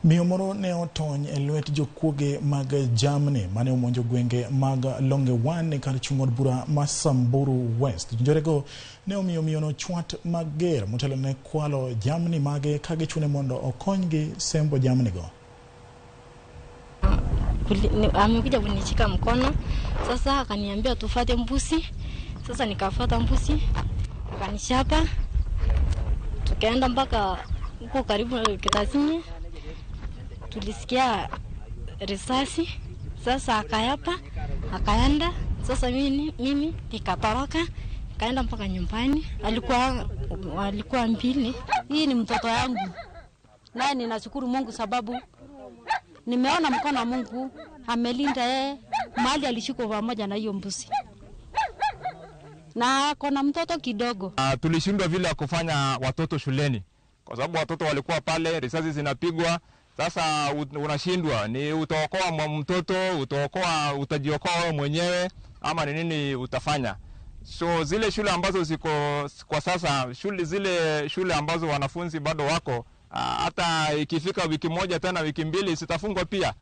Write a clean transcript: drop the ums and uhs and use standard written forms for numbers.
Miyo moro ne otony e lwet jokuoge mag jamni mane omonjo gwenge mag Longe 1 kar chung' od bura ma Samburu West. Jonjorego ne omiyo miyono chwat mager motelo ne kwalo jamni mage ka gichune mondo okonygi sembo jamnigo. Amekuja kunishika mkono sasa, akaniambia tufate mbuzi. Sasa nikafuata mbuzi, akanichapa, tukaenda mpaka huko karibu Kitasini, tulisikia risasi. Sasa akayapa, akaenda. Sasa mimi nikatoroka, nikaenda mpaka nyumbani. Alikuwa mbili. Hii ni mtoto yangu, naye ninashukuru Mungu sababu nimeona mkono wa Mungu amelinda yeye mahali alishikwa pamoja na hiyo mbuzi, na ako na mtoto kidogo. Tulishindwa vile ya kufanya watoto shuleni kwa sababu watoto walikuwa pale, risasi zinapigwa. Sasa unashindwa ni utaokoa mtoto, utajiokoa wewe mwenyewe ama ni nini utafanya? So zile shule ambazo ziko kwa sasa, zile shule ambazo wanafunzi bado wako, hata ikifika wiki moja tena wiki mbili zitafungwa pia.